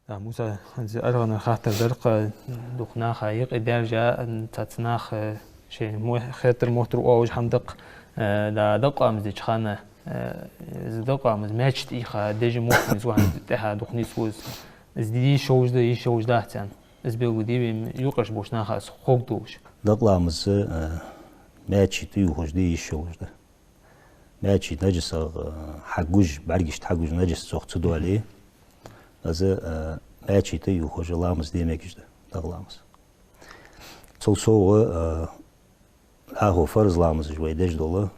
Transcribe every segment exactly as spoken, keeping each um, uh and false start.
Да, Муса, хӀанз аргӀанара хаттар дар-кх, дукха наха юкъе даьржа, цхьацца наха шоай мо-, хетар-моттар оалаш хӀама да-кх, э, да, дакъа ламаз деча хана, э, из дакъа ламаз маьчеш тӀа ийха деза мо хӀама из ва хӀанз тӀехьа дукха нийслу из. Из де йиш йолаш да, йиш йолаш дац аьнна. Из белгалде вай юкъерча болча наха из ховргдолаш. Дакъа ламаз, э, маьчеш тӀа ювхаш де йиш йолаш да. Маьчеш наджасах, э, хьагуш, бӀаргашта хьагуш наджас цох ца доале, из, э, маьчеш тӀа ювхаш ламаз де мегаш да, дакъа ламаз. Цул совгӀа, э, дӀахо фарз ламазаш вай деш дола,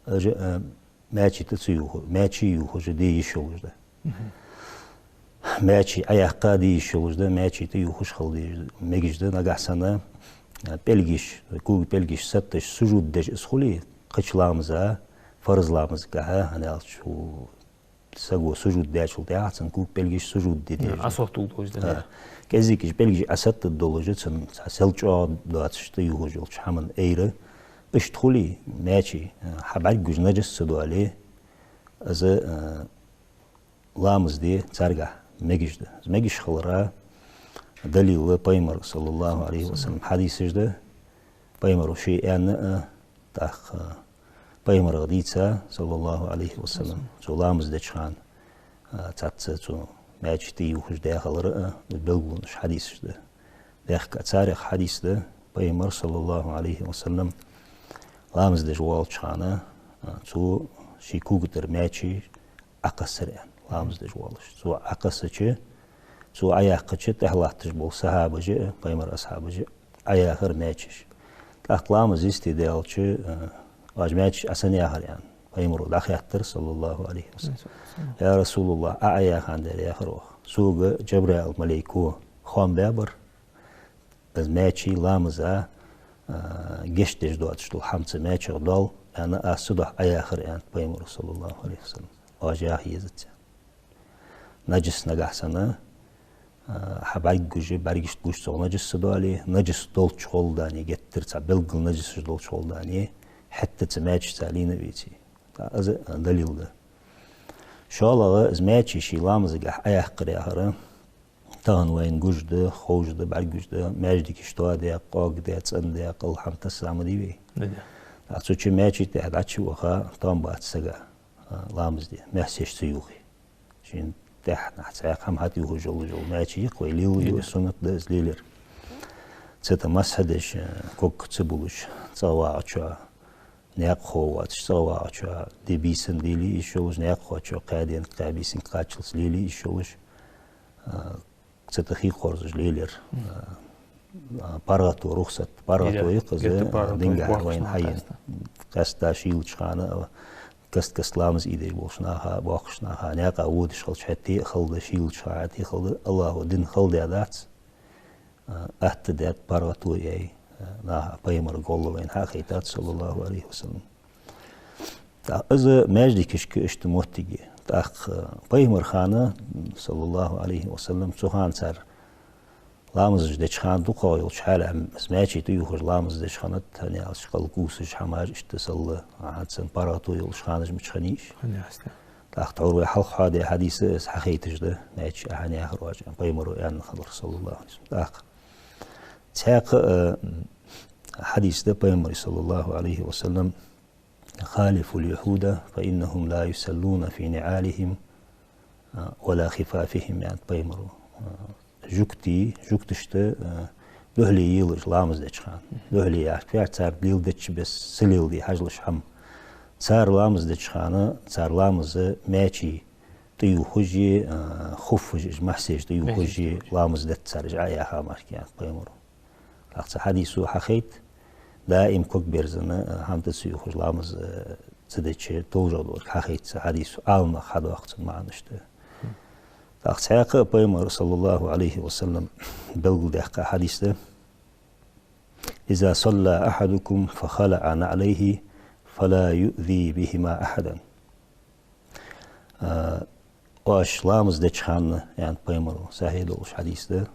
уж, э, маьчеш тӀа ца ювха-, маьчеш ювхаш де йиш йолаш да. Маьчеш Ӏояьккха де йиш йолаш да, маьчеш тӀа ювхаш хила де мегаш да, нагахь санна, э, пӀелгаш, кога пӀелгаш сатташ сужуд деш из хуле, кхыча ламаза, фарз ламазагахьа, хӀана аьлча, саго сужуд даьчул тӀехьагӀа цун кога пӀелгаш сужуд де дезаш да. Ӏосотталургдолаш да. КӀеззигаш пӀелгаш Ӏосаттаргдолаш, цун цхьа сел чӀоагӀа доацаш тӀа ювхаш йолча хӀаман айра. Иштта хуле, маьчеш, э, хьа бӀаргагуш наджас ца доале, из, э, ламаз де царгахь мегаш да. Из мегаш хилара далил пайхамара, саллаллахӀу Ӏалайхи ва саллам, хьадисаш да. Пайхамара ше аьнна а, тӀаккха пайхамарах дийца, саллаллахӀу Ӏалайхи ва саллам, цо ламаз деча хана, а, цхьацца цо маьчеш тӀа ювхаш даь хилар а, из белгалонаш хьадисаш да. Бехк а царех хьадис да, пайхамар, саллаллахӀу Ӏалайхи ва саллам, ламаз деш воалача хана, а, цо ший кога тӀара маьчеш Ӏокхессар аьнна, ламаз деш воалаш. Цо Ӏокхессача, цо Ӏояьккхача, тӀехьа латташ бола сахьабаша а, пайхамара асхьабаша а Ӏояхар маьчеш. ТӀаккха ламаз йисте даьлча, а, оаш маьчеш Ӏо сенна яхар аьнна, пайхамаро дӀахаьттар, саллаллахӀу Ӏалайхи ва саллам. Я РасулаллахӀ, Ӏо Ӏояхандаь яхар оаха. Сога Джабраил малейко хоам баьбар, из маьчеш ламаза, а, гешт деш доацаш дола хӀама цу маьчех доал, аьнна, аз цудухьа Ӏояхар аьннад пайхамаро, саллаллахӀу Ӏалайхи ва саллам. Оаш яха езац. Наджас нагахь санна, а, хьа бӀаргагуш, бӀаргашта гуш цох наджас ца доале, наджас долча гӀолла, геттара цхьа белггала наджасаш долча гӀолла, хӀаьта цу маьчешца лийна веце. ТӀаккха из, а, далил да. ШоллагӀа, из маьчеш ший ламазагахь Ӏояьккхар яхар, тахан вайна гуш да, ховш да, бӀаргагуш да, маьждигаш тоадаь, къоагадаь, цӀендаь, кӀал хӀама тасса ма дий вай. Да, да. ТӀаккха цу чу маьчеш тӀехьа дӀачуваха, тоам бац сага, а, ламаз де, маьссеш ца ювхе. Шийна тӀехьа цхьаькха хӀама хьатӀаювхаш йола, йола маьчеш я-кх вай лелаю, суннат да из лелаяр. Цу тӀа масхь деш, а, ког ца булаш, цӀагӀа вагӀачоа, наькъахо воацаш, цӀагӀа вагӀачоа де бийсан лелае йиш йолаш, наькъахочоа кхаь денга, кхаь бийсанга кхаччалца лелае йиш йолаш, а, цу тӀа хий кхорзаш лелаяр, а, а, паргӀато рухсат, паргӀато я-кх из, геттара паргӀато, дингахьа вайна хьаена. Къаьстта шийлача хана, а, каст-каста ламаз ийдеш болча наха, боккхийча наха, наькъа водаш хилча хӀаьта а хала да, шийлача хана хӀаьта а хала да, АллахӀо дин хала даь дац. А, атта даьд паргӀато яьй, а, наха, пайхамара гӀолла вайна хьахайтад, саллаллахӀу Ӏалайхи ва саллам. ТӀаккха из маьждигашка иштта моттиг я. ТӀаккха, а, пайхамара хана, саллаллахӀу Ӏалайхи ва саллам, цу хана цар ламазаш деча хана дукхагӀа йолча хьале, из маьчеш тӀаювхаш ламаз деча хана, хӀана аьлча кӀал кувсаш, хӀамаш иштта сел, а, хӀанз санна паргӀато йолаш ханаш мича хиннай уж. ТӀаккха тхьовра вай хьалха хьоадаь хьадис а из хьахайташ да, маьчеш Ӏо хӀана яхар оаш, пайхамаро аьнна хилар, саллаллахӀу Ӏалайхи ва саллам. ТӀаккха цхьаькха, э, хьадис да пайхамара, саллаллахӀу Ӏалайхи ва саллам: «خالفوا اليهود فإنهم لا يصلون في نعالهم ولا خفافهم», аьннад пайхамаро. Э, жугтий, жугташта, э, духьале елаш ламаз деча хана. Духьале яхача, цар леладеча беса ца леладе хьажалаш хӀама. Цар ламаз деча хана, цар ламаз маьчеш тӀаювхаш, а, хуффаш, уж маьссеш тӀаювхаш ламаз дац цар, уж Ӏояха мара, аьннад пайхамаро. ТӀаккха цу хьадисо хьахайт, даим ког берзана, а, хӀама тӀа ца ювхаш ламаз, а, ца деча толашагӀа долга хьахайт цу хьадисо, Ӏаламнаха хьадоаккх цун маӀан иштта. ТӀаккха цхьаькха а пайхамара, саллаллахӀу Ӏалайхи ва саллам, белгалдаьккха хьадис да: «إذا صلى أحدكم فخلع نعليه فلا يؤذ بهما أحدا». А, оаш ламаз деча хана, аьннад пайхамаро, сахьихь долаш хьадис да,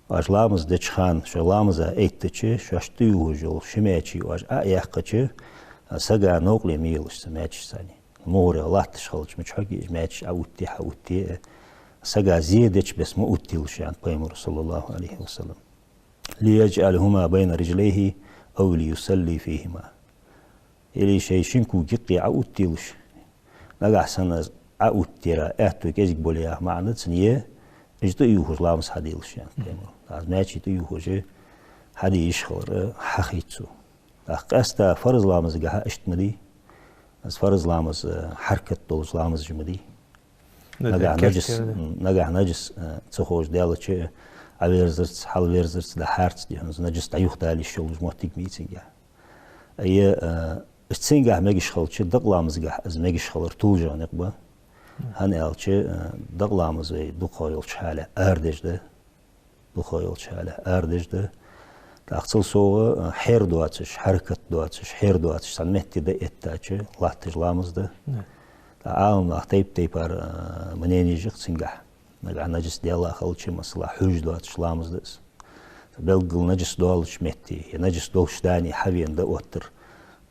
оаш ламаз деча хана, шоай ламаза эттача, шоаш тӀаювхаш йола ши маьчеш оаш Ӏо а яьккхача, а, сага новкъарле ма елаш цу маьчешца. МугӀарех латташ хилча мичахьа а уж маьчеш Ӏоутте, хьаутте, а, сага зе деча беса ма оттаделаш, аьннад пайхамара, саллаллахӀу Ӏалайхи ва саллам. «ليجعلهما بين رجليه أو ليصلي فيهما». Или шоай шин кога юкъе Ӏооттаделаш. Нагахьа санна из Ӏооттадара аьттув кӀезига боле яха маӀан да цун, е уж тӀаювхаш ламаз хьаделаш, аьннад пайхамара. Из маьчи тӀаювхаш хьаде йиш хилар хьахайт цо. ТӀаккха къаьстта фарз ламазагахьа иштта ма дий. Из фарз ламаз, э, хьаракат долаш ламазаш ма дий. Да, да, нагахьа наджас, керттера, да. Нагахьа наджас, э, ца ховш даьлча, Ӏоверзарца, хьалверзарца, дӀахьарца, дий хьона, из наджас дӀаюхадала йиш йолаш моттиг ма йий цунгахьа. Е, э, из цунгахьа мегаш хилча, дакъа ламазагахьа из мегаш хилар тулжа никъ ба. ХӀана аьлча, э, дакъа ламаз вай дукхагӀа йолча хьале арадеш да. ДукхагӀа йолча хьале арадеш да. ТӀаккха цул совгӀа, а, хьер доацаш, хьаракат доацаш, хьер доацаш, цхьан метте дӀаэттача, латташ ламаз да. Да. ТӀаккха Ӏаламнаха тайп-тайпара, а, мненеш я-кх цунгахьа. Нагахьа наджас даьлла хилча, масала, хьуж доацаш ламаз да из. Белггала наджас долча метте, е наджас долаш дани хьавена дӀаоттар.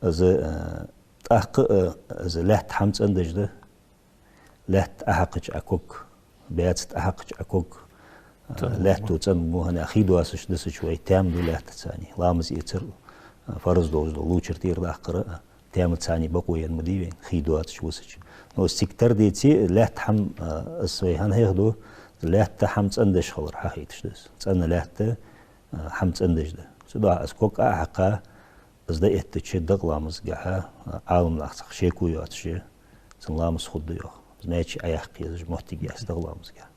Из, а, тӀаккха, а, из лаьтта хӀама цӀендеш да. Лаьтта Ӏохьекхача Ӏа ког, баьца тӀа Ӏохьекхача Ӏа ког, а, цӀена лаьтто цӀена мо, хӀана аьлча хий доацаш дисача вай таьма ду лаьттаца. Ламаз эцар, а, фарз долаш дола лувчар тӀера даккхар, а, таьмаца бокъо енна ма дий вайна, хий доацаш висача. Но из цига тара деце, лаьтта хӀама, а, из вай хӀана хьехаду, лаьтта хӀама цӀендеш хилар хьахайташ да из. ЦӀена лаьтта, а, хӀама цӀендеш да. Цудухьа из ког Ӏохьекха, из дӀаэттача дакъа ламазагахьа, а, Ӏаламнаха цхьа шеко йоацаш, цун ламаз хургда йоах. Из маьчи Ӏояккха езаш моттиг яц дакъа ламазагахьа.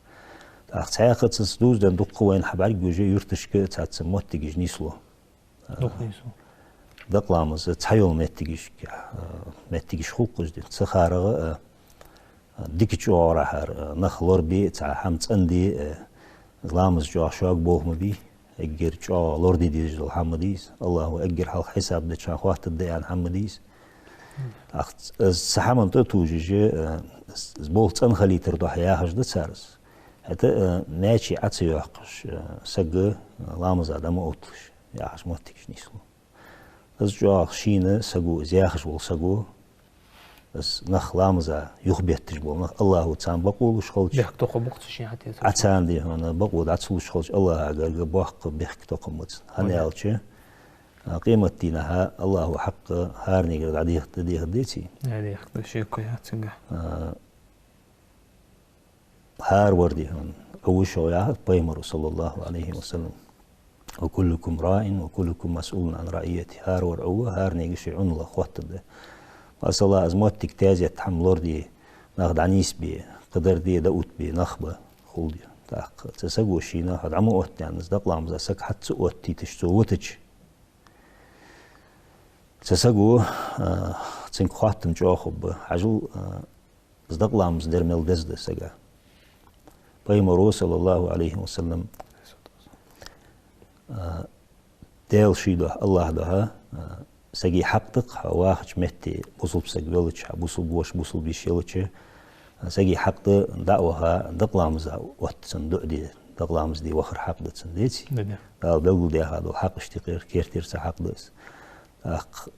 ТӀаккха цхьаькха цунца дувзаденна дукха вайна хьабӀаргагуш я юрташка цхьацца моттигаш нийслу. Дукха нийслу. Дакъа ламаз цхьайола моттигашка, а, моттигаш хул-кх уж дин. Цу хӀарагӀа, а, дика чӀоагӀарахьара, а, нах лорабе, цхьа хӀама цӀенде, а, ламаз чӀоагӀа шога болх ма бий. Эггара чӀоагӀа лораде дезаш дола хӀама ма дий из. АллахӀа эггара хьалха хьисап деча хана хоаттаргда аьнна хӀама ма дий из. ТӀаккха из цу хӀаман тӀа а тувжаш, э, из, из болх цӀена хилийтара духьа яхаш да цар из. ХӀаьта, э, маьчи Ӏо ца йоаккхаш, э, саг, э, ламаза дӀа ма отталаш яхаш моттигаш нийслу. Из чӀоагӀа шийна саго, из яхаш вола саго, из нах ламаза юхабетташ бола нах, АллахӀо царна бокъо луш хилча, бехк тохаргба-кх цо шийна хьатӀаэцача. Ӏа царна, дий хьона, бокъо дӀа ца луш хилча, АллахӀагара боккха бехк тоха ма дац. ХӀана аьлча, а, къематдийнахьа АллахӀо хьакъ хӀаране дӀадеха-, дӀадехаргдий цо? ДӀадехаргда, шеко яц цунгахьа. А, хӀаравар, дий хьона, Ӏо ва шуга, яхад пайхамара, саллаллахӀу Ӏалайхи ва саллам. «وكلكم راع وكلكم مسؤول عن رعيته». ХӀаравар Ӏо ва, хӀаранега ший Ӏунал хоттаргда. Масала, из моттиг тезет хӀама лораде, нах дӀанийсбе, кхыдар де, дӀаоттабе нах ба, хул, дий. ТӀаккха цу саго шийна хьо дӀа ма оттаде аьнна, из дакъа ламаза саг хьа ца оттийташ цо витача, цу саго, а, цунга хоаттам чӀоагӀа хургба. Хьажал, а, из дакъа ламаз дар мел деза да сага. Пайхамара, саллаллахӀу Ӏалайхи ва саллам, а, Даьла ший духьа, АллахӀа духьа, а, сага хьакъ да-кх, хьо вахача метте, бусалба саг велча, хьа бусалба воша, бусалба йиша елча, а, сага хьакъ да дӀа а ваха, дакъа ламаза отта цунна дуӀа де, дакъа ламаз де вахар хьакъ да цунна, деций? Да, да. Дала белгалдаьха дола хьакъ иштта кер-, керттера цхьа хьакъ да из. ТӀаккха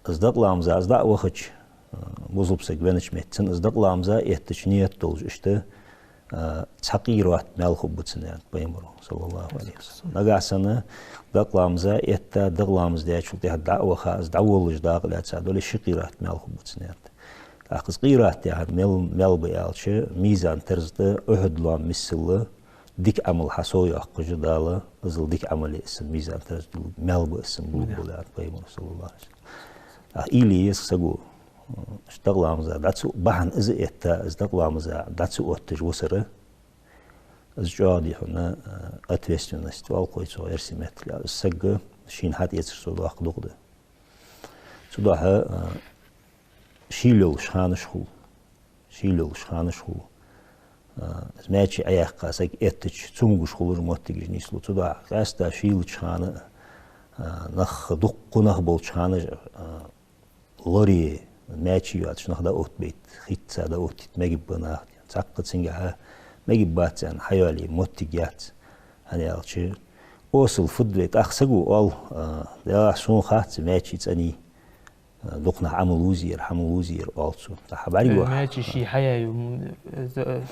из дакъа ламаза из дӀа а вахача, а, бусалба саг венача метте, цунна из дакъа ламаза эттача ният долаш, иштта, а, цхьа къироат маьл хургба цунна, аьннад пайхамара, саллаллахӀу Ӏалайхи ва саллам. Нагахьа санна дакъа ламаза этта, дакъа ламаз даьчул тӀехьа дӀа а ваха, из дӀаволлаш дакъа лаьца дале, ши къироат маьл хургба цунна, аьннад. ТӀаккха из къироат яхар мел, маьл ба аьлча, мизан-тараза тӀа Ухьуд лоам миссел дика Ӏамал хьасовйоаккхаш Дала, иззал дика Ӏамал е из мизан-тараза тӀа маьл ба из, булларгбола, аьннад пайхамара, саллаллахӀу Ӏалайхи ва саллам. А, уйла е еза-кх саго, иштта дакъа ламаза дӀа ца, бахьан из этта, из дакъа ламаза дӀа ца отташ висар, из чӀоагӀа, дий хьона, а, ответственность оал-кх вай цох эрсий меттала. Из саг шийна хьатӀаэцар цо доаккха дукха да. Цудухьа, а, шийла йолаш ханаш хул. Шийла йолаш ханаш хул. А, из маьчи Ӏояьккха саг эттача, цамогаш хулаш моттигаш нийслу. Цудухьа къаьстта шийлача хана, а, нах, дуккха нах болча хана, а, лорае, маьчи йоацаш нах дӀаоттабайта, хица дӀаоттийта мегаш ба наха. Цхьаккха цунгахьа мегаш бац аьнна хьайоалае моттиг яц. ХӀана аьлча, осал фуд вай, тӀаккха саго оал, а, да, сона хац маьчи цӀенъяй. Дукха нах Ӏамал узийр, хӀама узийр оал цо. ТӀаккха бӀаргагу. Э, маьчи ший хьаяю, м, э, з-, э,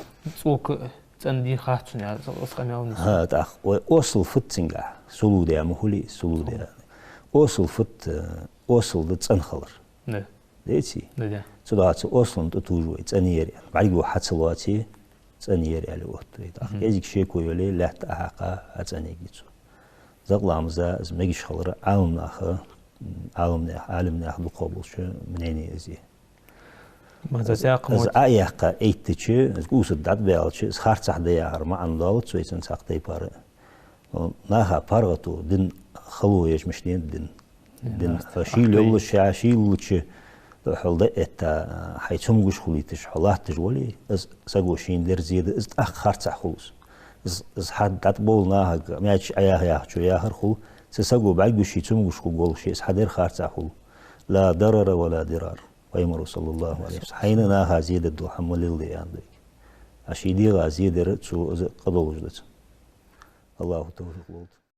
цӀока цӀена дий хац цунна, я, аз къамаьл нису. ХӀа, тӀаккха вай осал фуд цунгахь, сулу де ма хулий, сулу де. Осал фуд, э, осал да цӀена хилар. Да. Деций? Да, да. Цудухьа цу осална тӀатуж вай, цӀена яр аьнна. БӀаргагу хьа ца лоаций, цӀена яр аьле отт вай. ТӀаккха кӀезига шеко йоле, лаьтта Ӏохьакха, хьа цӀена яги цо. Закъ ламаза из мегаш хилар Ӏаламнаха, м, Ӏаламнаьха, Ӏаламнаьха дукхагӀболча мнени из я. Ма за Из, тӀаккха из мо- Ӏояьккха эттача, из кӀувса дӀатӀабаьлча, из харцахьа да яхар маӀан долаш, цу эцан цхьаккха тайпара. Но наха паргӀато, дин хало еш мишта да дин. Дин, да, хьа шийла йолча, шийла йолча, хьол да этта, хьай цамогаш хулийташ, хьо латташ вале, из саго шийна дер зе да, из тӀаккха харцахьа хул из. Из, из хьа дӀатӀабовла нахага, маьчи Ӏояха яхачо яхар хул, цу саго бӀаргагу ший цамогаш хургволаш, из хьа дер харцахьа хул. لا ضرر ولا ضرار. Пайхамара, صلى الله عليه وسلم, хьайна наха зе дергдола хӀама ма леладе аьннад вайга. А ший дегӀа зе дар цо из къа долаш да цунна. АллахӀа тавфикъ лолда.